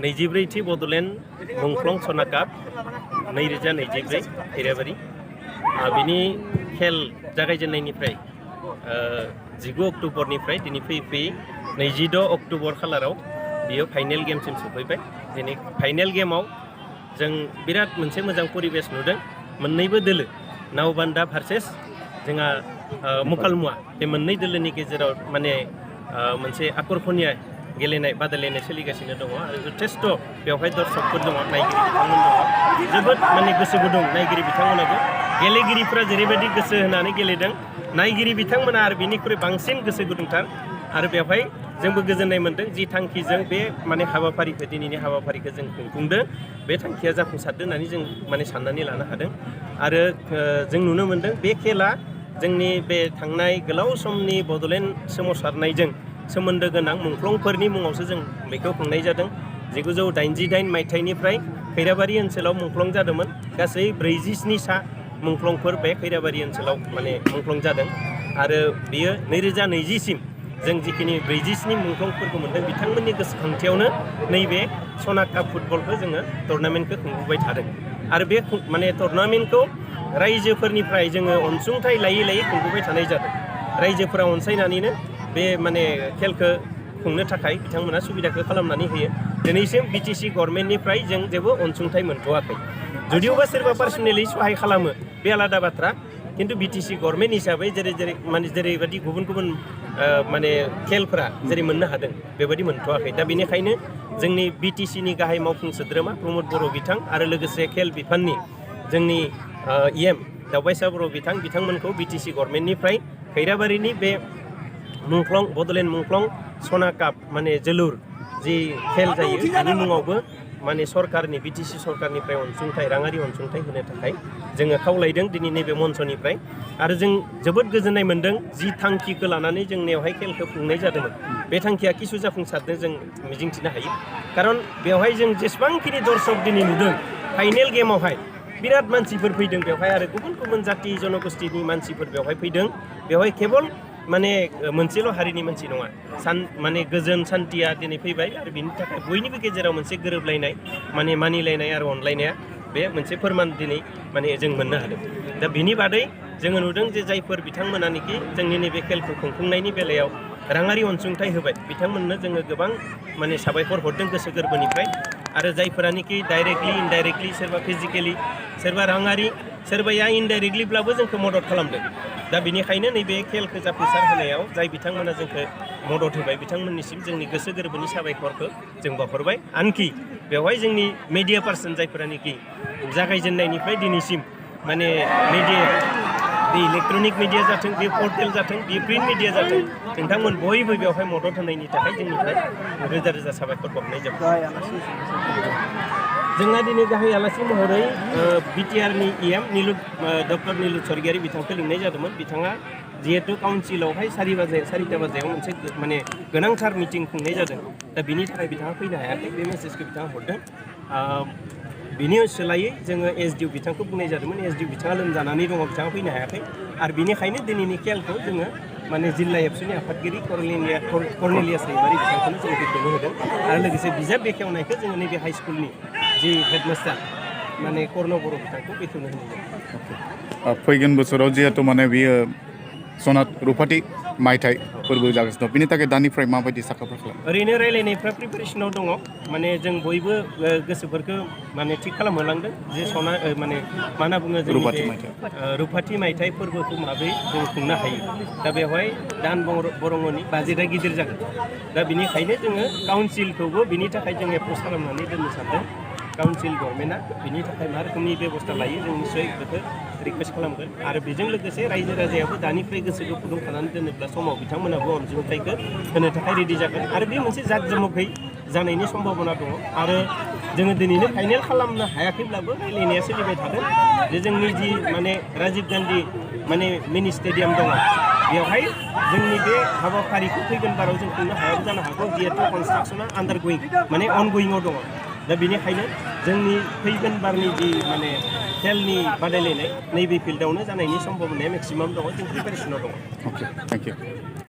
24थि बड'लेण्ड मुंख्लं सना काप 2024 खैराबारि बिनि खेल जागायजेननायनिफ्राय 19 अक्ट'बरनिफ्राय दिनै फैयै 26 अक्ट'बर खालाराव बियो फाइनेल गेमसिम सफैबाय। दिनै फाइनेल गेमाव जों बिराद मोनसे मोजां परिबेस नुदों। मोन्नैबो दोलो नावबान्दा भार्सेस जोंहा मुकालमुवा बे मोननै दोलोनि गेजेराव माने मोनसे आकर्षणीय गेलेनाय बादायलायनाय सोलिगासिनो दङ आरो जथेस्थ' बेवहाय दर्शकफोर दङ, नायगिरि बिथांमोन दङ। जोबोद माने गोसो गुदुं नायगिरि बिथांमोनाबो। गेलेगिरिफ्रा जेरैबायदि गोसो होनानै गेलेदों, नायगिरि बिथांमोना आरो बिनिख्रुइ बांसिन गोसो गुदुंथार। आरो बेवहाय जोंबो गोजोननाय मोन्दों जि थांखिजों बे माने हाबाफारिखौ दिनैनि हाबाफारिखौ जों खुंफुंदों, बे थांखिया जाफुंसारदों होननानै जों माने साननानै लानो हादों। आरो जों नुनो मोन्दों बे खेला जोंनि बे थांनाय गोलाव समनि बड'लेण्ड सोमावसारनायजों सोमोन्दो गोनां मुंख्लंफोरनि मुङावसो जों बेखौ खुंनाय जादों। 1988 मायथाइनिफ्राय खैराबारि ओनसोलाव मुंख्लं जादोंमोन। गासै 47 सा मुंख्लंफोर बे खैराबारि ओनसोलाव माने मुंख्लं जादों आरो बियो 2020सिम जों जिखिनि 47 मुंख्लंफोरखौ मोन्दों बिथांमोननि गोसोखांथियावनो नैबे सना काप फुटबलखौ जोङो टुर्नामेन्टखौ खुंबोबाय थादों। आरो बे माने टुर्नामेन्टखौ रायजोफोरनिफ्राय जोङो अनसुंथाइ लायै लायै खुंबोबाय थानाय जादों। रायजोफोरा अनसायनानैनो बे माने खेलखौ खुंनो थाखाय बिथांमोना सुबिदाखौ खालामनानै होयो। दिनैसिम BTC गभर्नमेन्टनिफ्राय जों जेबो अनसुंथाइ मोनथ'वाखै। जुदियोबा सोरबा पार्सनेलि सहाय खालामो बे आलादा बाथ्रा, खिन्थु BTC गभर्नमेन्ट हिसाबै जेरैबायदि गुबुन गुबुन माने खेलफोरा जेरै मोननो हादों बेबायदि मोनथ'वाखै। दा बेनिखायनो जोंनि BTCनि गाहाय मावफुं सोद्रोमा प्रमद बर' बिथां आरो लोगोसे खेल बिफाननि जोंनि EM दावबायसा बर' बिथांमोनखौ BTC गभर्नमेन्टनिफ्राय खैराबारिनि बे मुंख्लं बड'लेण्ड मुंख्लं सना काप माने जोलुर जि खेल जायो बेनि मुङावबो माने सरकारनि BTC सरकारनिफ्राय अनसुंथाइ, राङारि अनसुंथाइ होनो थाखाय जोङो खावलायदों दिनै नैबे मन्चनिफ्राय। आरो जों जोबोद गोजोननाय मोन्दों जि थांखिखौ लानानै जोंनियावहाय खेलखौ खुंनाय जादोंमोन बे थांखिया किसु जाफुंसारदों जों मिजिंथिनो हायो। खारन बेवहाय जों जेसेबांखिनि दर्शक दिनै नुदों फाइनेल गेमावहाय बिराद मानसिफोर फैदों बेवहाय आरो गुबुन गुबुन जाथि जनगोष्ठीनि मानसिफोर बेवहाय फैदों। बेवहाय केबल माने मोनसेल' हारिनि मानसि नङा, माने गोजोन सान्थिया दिनै फैबाय आरो बिनि थाखाय बयनिबो गेजेराव मोनसे गोरोबलायनाय माने मानिलायनाय आरो अनलायनाया बे मोनसे फोरमान दिनै माने जों मोननो हादों। दा बिनि बादै जोङो नुदों जे जायफोर बिथांमोनानोखि जोंनि नैबे खेलखौ खुंफुंनायनि बेलायाव राङारि अनसुंथाइ होबाय बिथांमोननो जोङो गोबां माने साबायखर हरदों गोसो गोरबोनिफ्राय। आरो जायफोरानोखि डाइरेक्टलि इनडाइरेक्टलि सोरबा फिजिकेलि सोरबा राङारि सोरबाया इनडाइरेक्टलिब्लाबो जोंखौ मदद खालामदों। दा बेनिखायनो नैबे खेलखौ जाफुंसार होनायाव जाय बिथांमोना जोंखौ मदद होबाय बिथांमोननिसिम जोंनि गोसो गोरबोनि साबायखरखौ जों बावहरबाय। आनखि बेवहाय जोंनि मेडिया पार्सन जायफोरानोखि जागायजेननायनिफ्राय दिनैसिम माने मेडिया बे इलेक्ट्रनिक मिडिया जाथों, बे पर्टेल जाथों, बे प्रिन्ट मिडिया जाथों, नोंथांमोन बयबो बेवहाय मदद होनायनि थाखाय जोंनिफ्राय रोजा रोजा साबायखर बावनाय जाबाय। जोंहा दिनै गाहाय आलासि महरै BTRनि EM डक्टर नीलु स्वर्गियारि बिथांखौ लिंनाय जादोंमोन। बिथाङा जिहेतु काउन्सिलावहाय 4:30 बाजियाव मोनसे माने गोनांथार मिटिं खुंनाय जादों, दा बिनि थाखाय बिथाङा फैनो हायाखै। बे मेसेजखौ बिथाङा हरदों। बिनि सोलायै जोङो SDU बिथांखौ बुंनाय जादोंमोन। SDU बिथाङा लोमजानानै दङ, बिथाङा फैनो हायाखै आरो बेनिखायनो दिनैनि खेलखौ जोङो माने जिल्ला एबसुनि आफादगिरि कर्नेलियास दैमारि बिथांखौनो जोङो बेखेवनो होदों। आरो लोगोसे बिजाब बेखेवनायखौ जोङो नैबे हाइ स्कुलनि जि हेडमास्टार माने कर्ण बर' बिथांखौ बेखेवनो होनाय जादों। फैगोन बोसोराव जिहेतु माने बियो सनात रुफाथि मायथाइ फोरबो जागासिनो दं, बिनि थाखाय दानिफ्राय माबायदि साखाफारा खालामो? ओरैनो रायलायनायफ्रा प्रिपेरेसनाव दङ। माने जों बयबो गोसोफोरखौ माने थिग खालामहोलांदों जे माने मा होनना बुङो जोंनि बे रुफाथि मायथाइ फोरबोखौ माबोरै जों खुंनो हायो। दा बेवहाय दान बरंग'नि बाजेटआ गिदिर जागोन। दा बिनिखायनो जोङो काउन्सिलखौबो बिनि थाखाय जों एप्रच खालामनानै दोननो सानदों। काउन्सिल गभर्नमेन्टआ बिनि थाखाय मा रोखोमनि बेबस्था लायो जों निस्सय बेखौ रिकुवेस्ट खालामगोन। आरो बेजों लोगोसे रायजो राजायाबो दानिफ्राय गोसोखौ गुदुं खालामनानै दोनोब्ला समाव बिथांमोनाबो अनसुंथाइखौ होनो थाखाय रेडि जागोन। आरो बे मोनसे जाकजमकै जानायनि सम्भाबना दङ। आरो जोङो दिनैनो फाइनेल खालामनो हायाखैब्लाबो रायलायनाया सोलिबाय थादों जे जोंनि जि माने राजीव गान्धी माने मिनि स्टेडियाम दङ बेवहाय जोंनि बे हाबाफारिखौ फैगोन बाराव जों खुंनो हायाबो जानो हागौ, जिहेतु कनस्ट्राक्सना आन्डारगयिं माने अनगयिंआव दङ। दा बेनिखायनो जोंनि फैगोन बारनि जि माने खेलनि बादायलायनाय नैबे फिल्डआवनो जानायनि सम्भाबनाया मेक्सिमाम दङ। जों प्रिपेरेसनाव दङ। अके, थेंक इउ।